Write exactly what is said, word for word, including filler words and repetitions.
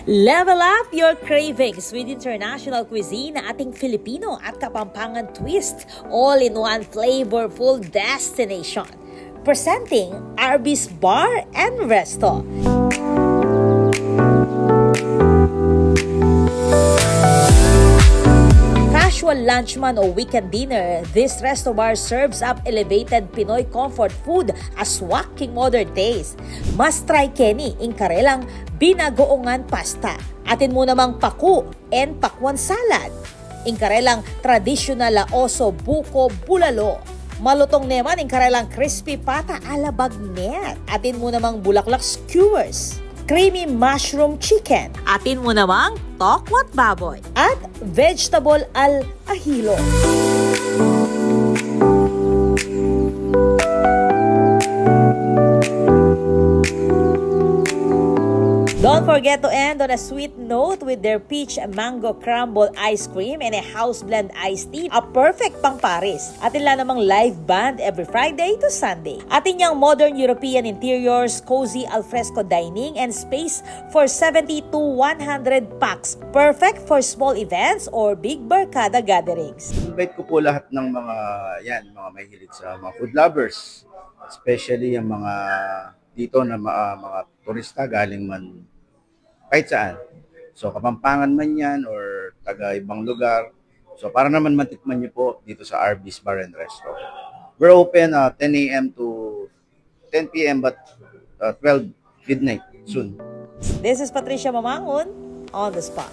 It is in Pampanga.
Level up your cravings with international cuisine, ating Filipino at Kapampangan twist, all-in-one flavorful destination. Presenting Arby's Bar and Resto. Casual lunch man o weekend dinner, this resto bar serves up elevated Pinoy comfort food aswak king modern taste. Must try keni ing karelang binagoongan pasta. Atin mu namang paku and pakwan salad. Ing karelang tradisyonal a oso buko bulalo. Malutong ne man ing karelang crispy pata ala bagnet. Atin mu namang bulaklak skewers. Creamy mushroom chicken. Atin mu namang tokwat baboy. At vegetable al ahilo. Don't forget to end on a sweet note with their peach mango crumble ice cream and a house blend iced tea, a perfect pang Paris. Atin la namang live band every Friday to Sunday. Atin yang modern European interiors, cozy alfresco dining, and space for seventy to one hundred pax. Perfect for small events or big barkada gatherings. Invite ko po lahat ng mga, yan, mga mahilig sa mga food lovers, especially yung mga dito na ma- mga turista galing man kahit saan. So, Kapampangan man yan or taga ibang lugar. So, para naman matikman nyo po dito sa Arby's Bar and Resto. We're open uh, ten a.m. to ten p.m. but uh, twelve midnight soon. This is Patricia Mamangun on the spot.